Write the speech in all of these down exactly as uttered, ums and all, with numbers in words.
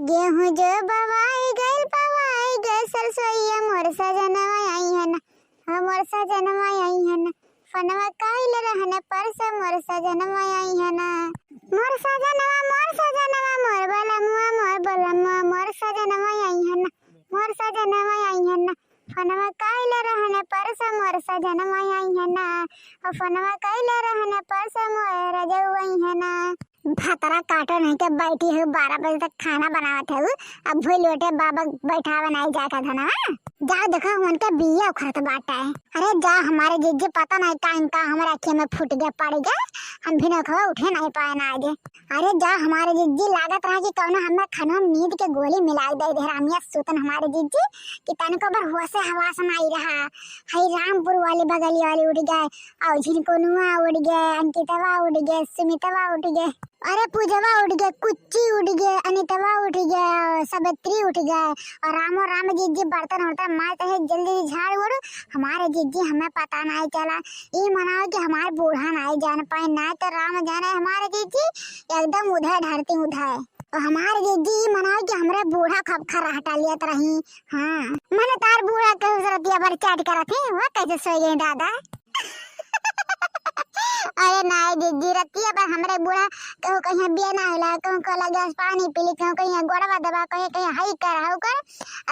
गेहूं जो बवाई गइल, बवाई गइल, सरसोईया मोर सजनवा अइहन, हो मोर सजनवा अइहन। फोनवा कइले रहने परसों, मोर सजनवा अइहन, मोर सजनवा, मोर सजनवा, मोर बलमुआ, मोर बलमुआ, मोर सजनवा अइहन, मोर सजनवा अइहन। फोनवा कइले रहने परसों, मोर सजनवा अइहन, हो फोनवा कइले रहने परसों, मोर रजऊ अइहन। भतरा काटो नहीं के बैठी हो, बारह बजे तक खाना बनावत हो, अब भूल लोटे बाबा बैठावे नहीं जाता था ना। जाओ देखो उनके बिया उखड़त बाटे। अरे जा हमारे जिज्जी, पता नहीं का इनका हमारे अखिया में फूट गया, पड़ गया, हम भी नखवा उठे नहीं पाए ना आज। अरे जा हमारे जिज्जी, लागत रहा कि कौनो हमें खनवा में नींद के गोली मिलाई दे दे रामिया सूतन हमारे जिज्जी, कि तनिको बर होशे हवास नहीं रहा। हई रामपुर वाली बगली वाली उठ गए, और झिनकुनुआ उठ गए, अंकितवा उठ गए, सुमितवा उठ गए, अरे पूजवा उठ गए, कुच्ची उठ गए, अनितवा उठ गए, सावित्री उठ गए, और रामो राम जिज्जी बर्तन उर्तन मारते हैं, जल्दी से झाड़ उड़। हमारे जिज्जी हमें पता नहीं चला, ई मनाओ कि हमारे बूढ़ा नहीं जान पाए, ना तो राम जाने हमारे जिज्जी एकदम उधर धरती उधर। और हमारे जिज्जी ई मनाओ कि हमरे बूढ़ा खब खराटा लियत रही। हाँ, मने तार बूढ़ा के रतिया भर चैट करत है, वह कैसे सोई गई दादा? अरे नाई जिज्जी, रतिया पर हमरे बूढ़ा कहूँ कहीं बिया ना होला, कहूँ कहला गिलास पानी पी ली, कहूँ कहीं गोड़वा दबा, कहीं कहीं हई कर हऊ कर।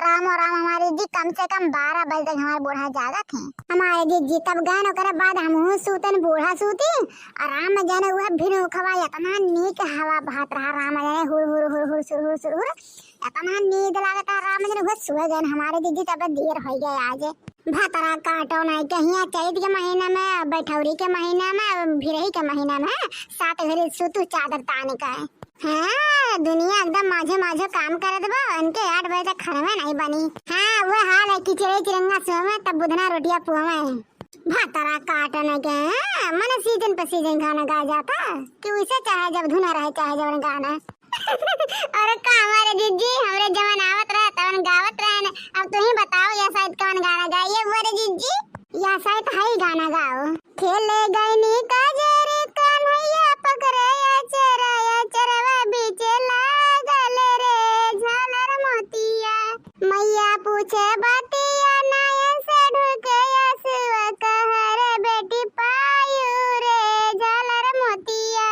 रामो राम हमारे जिज्जी, कम से कम बारह बजे तक हमारे बूढ़ा जागत है। हमारे जिज्जी तब गए, ओकरे बाद हमहू सूतन, बूढ़ा सूती, और राम जाने वह भिन उखवा इतना नीक हवा बहत रहा, राम जाने हुर हुर हुर हुर सुर हुर सुर हुर, इतना नींद लागत रहा, राम जाने वह सो गए हमारे जिज्जी, तब देर हो गए आज। भतरा काटो नहीं कहिया, चैत के महीना में, बैठौरी के महीना में, भिरही के महीना में, सात घड़ी सुतू चादर तान के। हाँ, दुनिया एकदम माझे माझे काम करत बा, इनके आठ बजे तक खनवे नहीं बनी। हाँ, वो हाल है कि चिड़ै चिरंगा सोवे, तब बुधना रोटिया पुआवे। भतरा काटो नहीं के, हाँ, मने सीजन पे सीजन गाना गाया जाता, कि वैसे चाहे जब धुन रहे, चाहे जवन गाना। अरे का हमारे जिज्जी, हमरे जवन आवत रहे, तवन गावत रहे न। अब तू ही बताओ, या शायद कवन गाना गाइए, बोले जिज्जी? या शायद हई गाना गाओ। खेले गइनी काजर कन्हैया पकड़े अचरा, अचरवा बीचे लागल रे झालर मोतिया। मैया पूछे बतिया नयन से ढुके असुआ, कह रे बेटी पायू रे झालर मोतिया।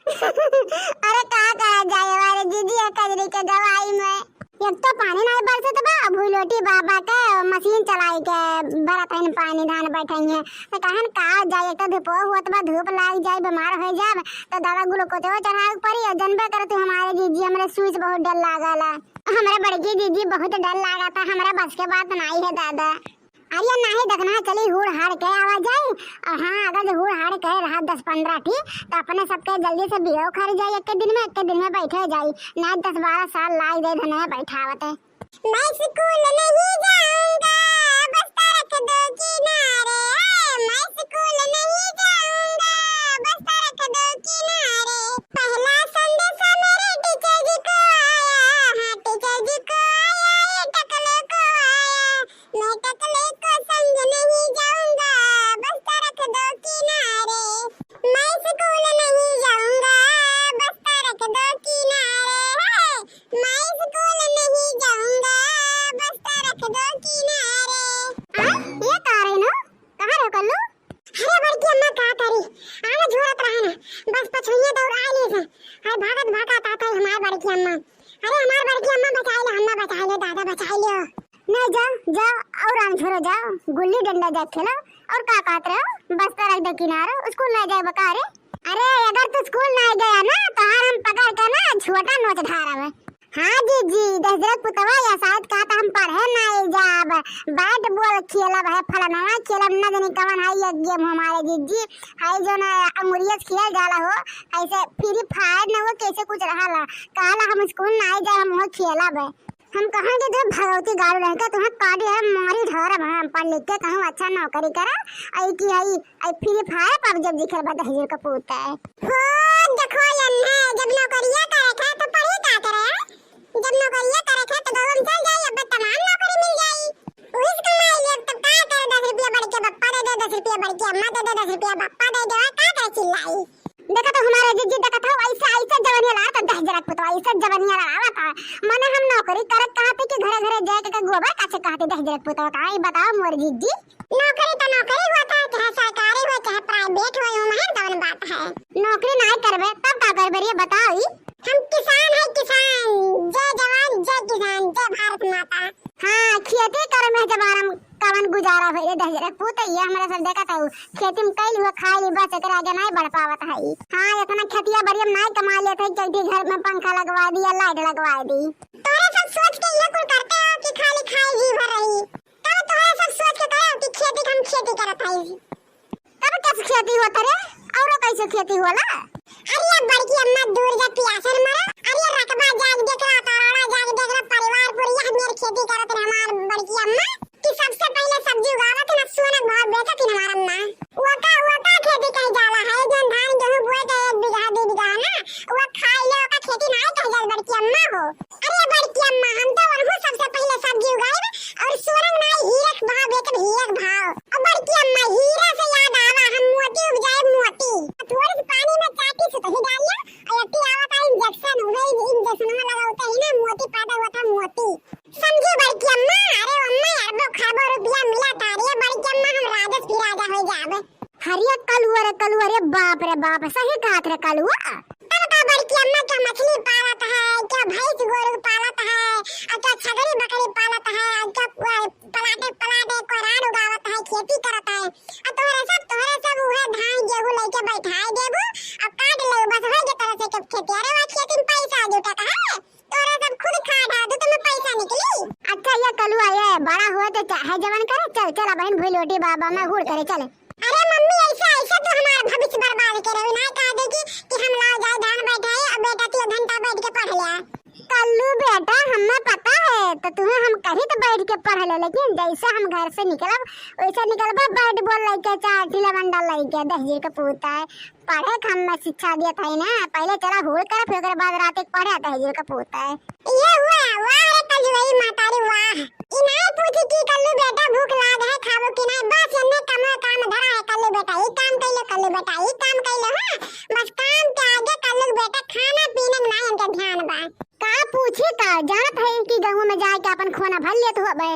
अरे का करा जाए हमारे जिज्जी या कजरी के गवाही में। एक तो पानी नहीं बरसत बा, भूलोटी बाबा के मशीन चलाई के भरत हन पानी, धान बैठई है। तो कहन का जाए, एक तो धूपो होत बा, धूप लाग जाए, बीमार हो जाब, तो दादा ग्लूकोजो चढ़ावे के पड़ी। और जनबे करत हमारे जिज्जी, हमरे सुई से बहुत डर लागल है। हमरे बड़की जिज्जी बहुत डर लागत है, हमरा बस के बात नहीं है दादा। अरे नाही देखना, चली हुड़ हाड़ के आवा जाए। और हाँ, अगर जो हुड़ हाड़ के रहा दस पन्द्रह ठी, तो अपने सबके जल्दी से बियो खर जाए, एक दिन में, एक दिन में बैठे जाए, ना दस बारह साल लाग जाए धनिया बैठावते। मैं स्कूल नहीं जाऊंगा, बस्ता रख दो किनारे, मैं स्कूल नहीं जाऊंगा, बस्ता रख दो किनारे। पहला संदेश मेरे टीचर जी को आया, हाँ टीचर जी को आया, ये टकले को आया, मैं टकले को संग नहीं जाऊंगा, बस्ता रख दो किनारे। मैं स्कूल नहीं जाऊंगा, बस्ता रख दो किनारे। हे, मैं स्कूल नहीं जाऊंगा, बस्ता रख दो किनारे। आ, ये का रे नो? कहाँ रे कल्लू? अरे बड़की अम्मा का करी, आवे झोरत रहे ना, बस पछुइये दौड़ आइली से। अरे भागत भागत आत है हमार बड़की अम्मा। अरे हमार बड़की अम्मा बचाई ले, अम्मा बचाई ले, दादा बचाई ले। नहीं जाओ, जाओ और राम छोड़ो, जाओ गुल्ली डंडा जा खेलो। और का कहत रहे हो? बस्ता रख दे किनारे, स्कूल नहीं जाए बका रे। अरे अगर तू स्कूल नहीं गया ना तो हर हम पकड़ के ना छोटा नोच धारब। हाँ जीजी, दस जरा पुतवा या शायद कहा था हम पढ़े नहीं जाब, बैट बॉल खेलब है, फलनवा खेलब, न जाने कवन है ये गेम हमारे जीजी, है जो ना अंगुरिया से खेल जाला हो, ऐसे फ्री फायर न हो कैसे कुछ रहा ला, कहला हम स्कूल नहीं जाए हम वो खेलब है। हम कहाँ के जो भगवती गाड़ू रह के तुम्हें काटी है मारी ढोरब हम पढ़ लिख के कहूँ अच्छा नौकरी करा। आई की आई, आई फ्री फायर पबजी खेल बा दहिजर का पूत है। हो देखो यन्ने, जब नौकरिया करे थे तो पढ़ी का करे? जब नौकरिया करे थे तो गौरव चल जाई, अब तमाम नौकरी मिल जाई। वही से कमाई ले, तब का करे? दस रुपया बड़के बप्पा दे दे, दस रुपया बड़के अम्मा दे दे, दस रुपया बप्पा दे दे, का करे चिल्लाई? देखा तो हमारे जीजी, देखा था ऐसा, ऐसा जवानी ला तो दस जरा पुतवा, ऐसा जवानी ला आवत है। ना हम नौकरी करत कहते कि घरे घरे जाए के गोबर काछे कहते दहिजरे के पुतवा का, ई बताओ मोर जिज्जी। नौकरी तो नौकरी होत है, चाहे सरकारी हो, चाहे प्राइवेट हो, यूं महन कौन बात है। नौकरी नाई करबे तब का करबे रे बताओ ई। हम किसान है किसान, जय जवान जय किसान जय भारत माता। हाँ, खेती करे में जमाना में कवन गुजारा होई रे दहिजरे के पुत, ये हमरा सब देखत हऊ। खेती में कइल हुआ खाई ली बस, एकरे आगे नाई बढ़ पावत है। हाँ, इतना खेतिया बरिया में नाई कमा लेत है, जल्दी घर में पंखा लगवा दी या लाइट लगवा दी। तोरे सब सोच के ये कुल करते हो कि खाली खाए जी भर रही। तब तोरे सब सोच के करे हो कि खेती के हम खेती करत है। तब कैसे खेती होत रे? औरो कैसे खेती होला? अरे बड़की अम्मा दूर जा पियासे न मरा। अरे रकबा जाग देख रहा, तराड़ा जाग देख रहा, परिवार पूरी यह मेर खेती करत रहे हमार बड़की अम्मा कि सबसे पहले सब्जी उगावत ना सोना भाव बेचत ही हमार अम्मा। वो का, वो का खेती कही जाला है, जौन धान गेहूं बोए के एक बीघा दो बीघा ना, वो खाई ले, वो का खेती ना कही जाल बड़की अम्मा हो। अरे बड़की अम्मा, हम तो वनहु सबसे पहले सब्जी उगाइब और सोनम नाई हीरक भाव बेचब, हीरक भाव। और बड़की अम्मा, हीरा से याद आवा, हम मोती उपजाइब, मोती। थोड़े से पानी में चाकी से तो ही डालिया, और अति आवत है इंजेक्शन, उहे इंजेक्शन में लगावते ही ना मोती पैदा होता, मोती। समझी बड़की अम्मा? अरे अम्मा, अरबों खरबों रुपया मिला तारी है बड़की अम्मा, हम राजा से भी राजा हो जाबे। अरे कलुआ रे कलुआ रे, बाप रे बाप, सही कहत रे कलुआ। तब का बड़की अम्मा क्या मछली पालत है, क्या भैंस गोरू पालत है, और क्या छगड़ी बकरी पालत है, और क्या, अ, पलाटे पलाटे कोरान उगावत है, खेती करत है। और तोहरे सब, तोहरे सब उहे धान गेहूं लेके बैठाए देबू, और काट लेबू, बस हो गए तोहरे से के खेती। अरे वह खेती में पैसा जुटत है, तोहरे सब खुद खा डाल दू, तुम्हें पैसा निकली। अच्छा ये कलुआ, ये बड़ा हुआ तो चाहे जवन करे, चल चल बहन भूल लोटी बाबा मैं हुड़ करे चल। अरे मम्मी, ऐसे, ऐसे तू हमारा भविष्य बर्बाद करे हो, ना कह दे कि, कि हम लाओ जाए धान बैठाए, अब बेटा तू एक घंटा बैठ के पढ़ ले। कल्लू बेटा, हमें पता है, तो तुम्हें हम कही तो बैठ के पढ़ ले, लेकिन जैसे हम घर से निकलब, वैसे निकलबा बैट बॉल लेके, चाहे ढीला बंडा लेके, दहिजरे के पूत है। पढ़े के हमें शिक्षा दिया था ना, पहले चला हुड़ कर, फिर ओकरे बाद रात के पढ़े, दहिजरे के पूत है। ये हुआ, वाह रे कलुआ, ई महतारी वाह। ई नाय पूछी कि कल्लू बेटा भूख लाग है, खाबो कि नाय, बस एन्ने कमवा काम धरा है कल्लू बेटा, ई काम कइले कल्लू बेटा, ई काम कइले, हाँ, बस काम के आगे कल्लू बेटा खाना पीने में नाय इनके ध्यान बा। का पूछी का, जानत है कि गउवा में जाए के अपन खोना भर लेत होबे।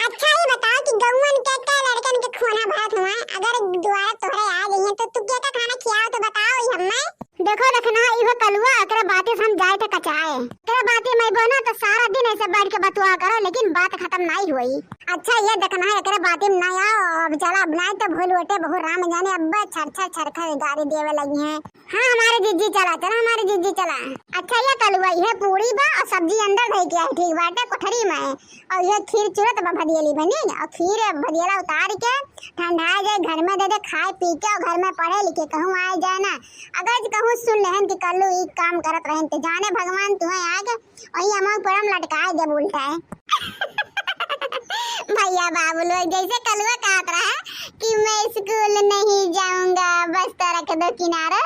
अच्छा ई बताओ कि गउवन के कै लड़कन के खोना भरत हुआ, अगर दुआरा तोहरे आ गई हैं तो तू के का खाना खियाओ तो बताओ ई हमें। देखो देखना, इहो कलुआ, एकरे बाती से हम जाए थे कचाए। एकरे बाती में बोना तो सारा दिन ऐसे बैठ के बतुआ करो, लेकिन बात खत्म नाई हुई। अच्छा, ये देखना है, एकरे बाती में नाई आओ, अब चला, अब नाई तो भूल उठे, बहु राम जाने, अब छर छर छर खर गारी देवे लगी हैं। हाँ, हमारे जिज्जी चला, चला, हमारे जिज्जी चला। अच्छा, ये कलुआ, ये पूरी बा और सब्जी अंदर धई के है, ठीक बाटे, कोठरी में। और ये खीर चुरत बा भदियली बनी, और खीर भदियला उतार के ठंडा जाए, घर में दे दे, खाए पी के, और घर में पढ़े लिखे कहूँ आए जाए ना। अगर जे कहूँ सुन लेहन कि कल्लू ई काम करत रहन, तो जाने भगवान तुम्हें आगे वही अमऊ परम लटकाए देब उल्टा है। भैया बाबू लोग, जैसे कलुआ कहत रहा कि मैं स्कूल नहीं जाऊंगा, बस्ता रख दो किनारा,